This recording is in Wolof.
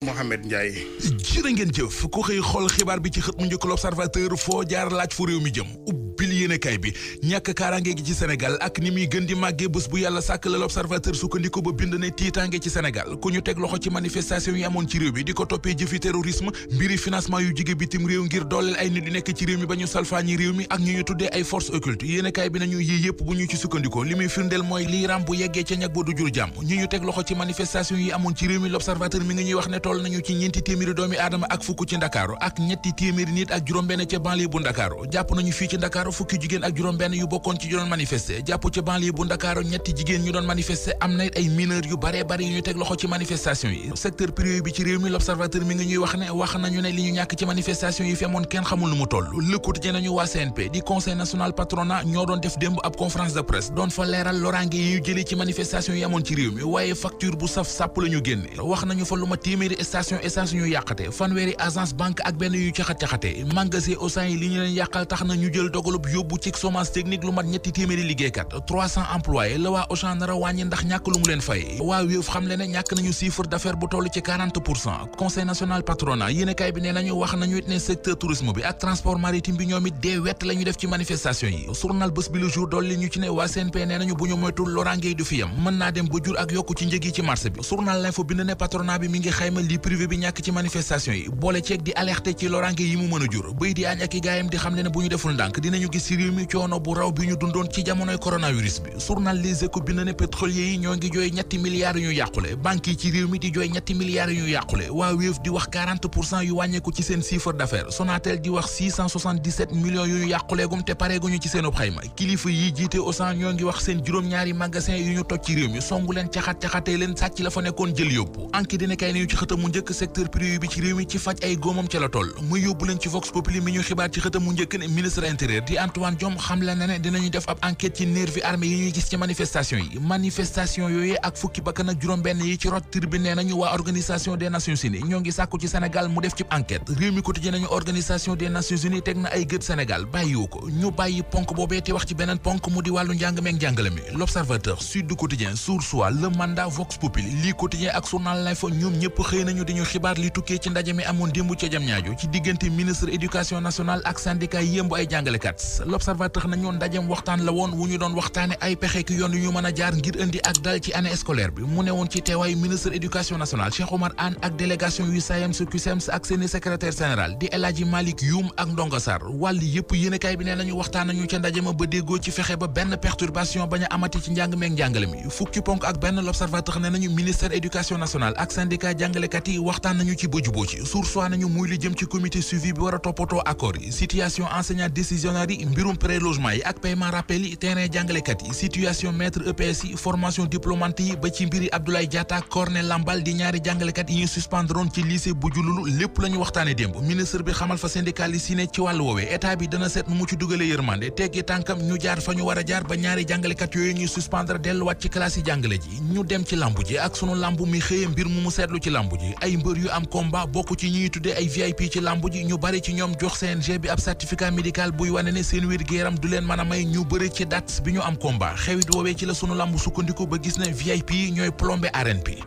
Mohamed Ndiaye. jërë ngeen jëf ku xëy xool xibaar bi ci xët mu njëkk l'Observateur foo jaar laaj fu réew mi jëm ubbil yéenekaay bi ñàkk kaaraange gi ci Sénégal ak ni muy gën di màggee bés bu yàlla sàkk la l'Observateur sukkandiku ba bind ne tiitaange ci Sénégal ku ñu teg loxo ci manifestation yi amoon ci réew mi di ko toppee jëfi terrorisme mbiri financement yu jige bitim réew ngir dooleel ay nit yu nekk ci réew mi ba ñu salfaañi réew mi ak ñu ñu tuddee ay force occulte yéenekaay bi nañu yii yëpp bu ñu ci sukkandikoo li muy firndeel mooy liiram bu yeggee ca ñag ba du jur jàmm ñu teg loxo ci manifestation yi amoon ci réew mi l'Observateur mi ngi ñuy wax ne toll nañu ci ñeenti téeméeri doomi aadama ak fukk ci Ndakaaru ak ñetti téeméeri nit ak juróom-benn ca banlieue bu Ndakaaru jàpp nañu fii ci Ndakaaru fukki jigéen ak juróom-benn yu bokkoon ci doon manifester jàpp ca banlieue bu Ndakaaru ñetti jigéen ñu doon manifester am na ay mineurs yu bare yu ñu teg loxo ci manifestation yi secteur privé bi ci réew mi l'Observateur mi ngi ñuy wax ne wax nañu ne li ñu ñàkk ci manifestation yi fi amoon kenn xamul nu mu toll Le Quotidien nañu waa CNP di conseil national patronat ñoo doon def démb ab conférence de presse doon fa leeral loraange yi ñu jëlee ci manifestation yi amoon ci réew mi waaye facture bu saf sàpp la ñu génne wax nañu fa lu ma téeméeri station essence ñu yàqate fanweeri agence banque ak benn yu caxat-caxate magasin Auchan yi li ñu leen yàqal tax na ñu jël dogalub yóbbu ci chômage technique lu mat ñetti téeméeri liggéeykat 300 employés la waa Auchan nar a wàññi ndax ñàkk lu mu leen fay waa Wave xam le ne ñàkk nañu chiffre d'affaires bu toll ci 40% conseil national patronat yéenekaay bi nee nañu wax nañu it ne secteur tourisme bi ak transport maritime bi ñoom it dee wett la ñu def ci manifestation yi journal bés bi le jour dolli ñu ci ne waa CNP nee nañu bu ñu moytul loraange du fi yam mën naa dem ba jur ak yokku ci njëg yi ci marché bi journal l'info bind ne patronat bi mi ngi xayma li privé bi ñàkk ci manifestation yi boole ceeg di alerter ci loraange yi mu mën a jur bëy di añ ak i gaayam di xam le ne bu ñu deful ndànk dinañu gis ci réew mi coono bu raw bi ñu dundoon ci jamonoy coronavirus bi journal Les Échos bind ne pétrolier yi ñoo ngi jooy ñetti milliards yu ñu yàqule banque yi ci réew mi di jooy ñetti milliards yu ñu yàqule waa Wave di wax 40% yu wàññeeku ci seen chiffre d'affaires Sonatel di wax 677 millions yu ñu yàquleegum te pareeguñu ci seenub xayma kilifa yi jiite Auchan ñoo ngi wax seen juróom-ñaari magasin yu ñu toj ci réew mi songu leen caxat-caxatee leen sàcc la fa nekkoon jël yóbbu enquête dina kay nañu ci xëtam mu njëkk secteur privé bi ci réew mi ci faj ay góomam ca la toll muy yóbbu leen ci Vox Populi mi ñu xibaar ci xëtam mu njëkk ne ministre intérieur di Antoine Diome xam la ne dinañu def ab enquête ci nervi armée yi ñuy gis ci manifestation yooyu ak fukki bakkan ak juróom-benn yi ci rot tribune nee nañu waa organisation des nations unies ñoo ngi sàkku ci Sénégal mu def ci enquête réew mi quotidien nañu organisation des nations unies teg na ay gët Sénégal bàyyiwu ko ñu bàyyi ponk boobee te wax ci beneen ponk mu di wàllu njàng meeg njàngale mi l'Observateur Sud Quotidien Source A Le Mandat Vox Populi lii quotidien ak journal L'Info ñoom ñëpp xëy nañu dañu xibaar li tukkee ci ndaje mi amoon démb ca Diamniadio ci diggante ministre éducation nationale ak syndicat yi yëmbu ay jàngalekat l'Observateur nañu ndajem waxtaan la woon wu ñu doon waxtaane ay pexe ki yoon yu ñu mën a jaar ngir indi ak dal ci année scolaire bi mu ne woon ci teewaayu ministre éducation nationale Cheikh Oumar Anne ak délégation yu SAEMS CUSEMS ak seeni secrétaire général di El Hadji Malick Youm ak Ndonga Sarr wàll yëpp yéenekaay bi nee nañu waxtaan nañu ca ndaje ma ba déggoo ci fexe ba benn perturbation bañ a amati ci njàng meeg njàngale mi fukki ponk ak benn l'Observateur ne nañu ministère éducation nationale ak syndicat jàngalekat yi waxtaan nañu ci ba juboo ci sursoi nañu muy li jëm ci comité suivi bi war a toppatoo accord yi situation enseignant décisionnaire yi mbirum prélogement yi ak paiement rappel yi terrain jàngalekat yi situation maître EPS yi formation diplômante yi ba ci mbiri Abdoulaye Diatta Cornel Lambal di ñaari jàngalekat yi ñu suspendroon ci lycée bu jululu lépp la ñu waxtaane démb ministre bi xamal fa syndicaliste yi ne ci wàllu woowee état bi dana seet nu mu ci dugalee yërmande teggi tànkam ñu jaar fa ñu war a jaar ba ñaari jàngalekat yooyu ñuy suspendre delluwaat ci classe yi jàngale ji ñu dem ci lambu ji ak sunu lambu mi xëye mbir mu seetlu ci lambu ji ay mbër yu am combat bokk ci ñuy tuddee ay VIP ci lambu ji ñu bari ci ñoom jox CNG bi ab certificat médical buy wane ne seen wér-gu-yaram du leen mën a may ñu bëri ci date bi ñu am combat xewit woowee ci la sunu lambu sukkandiku ba gis ne VIP yi ñooy plombé arène bi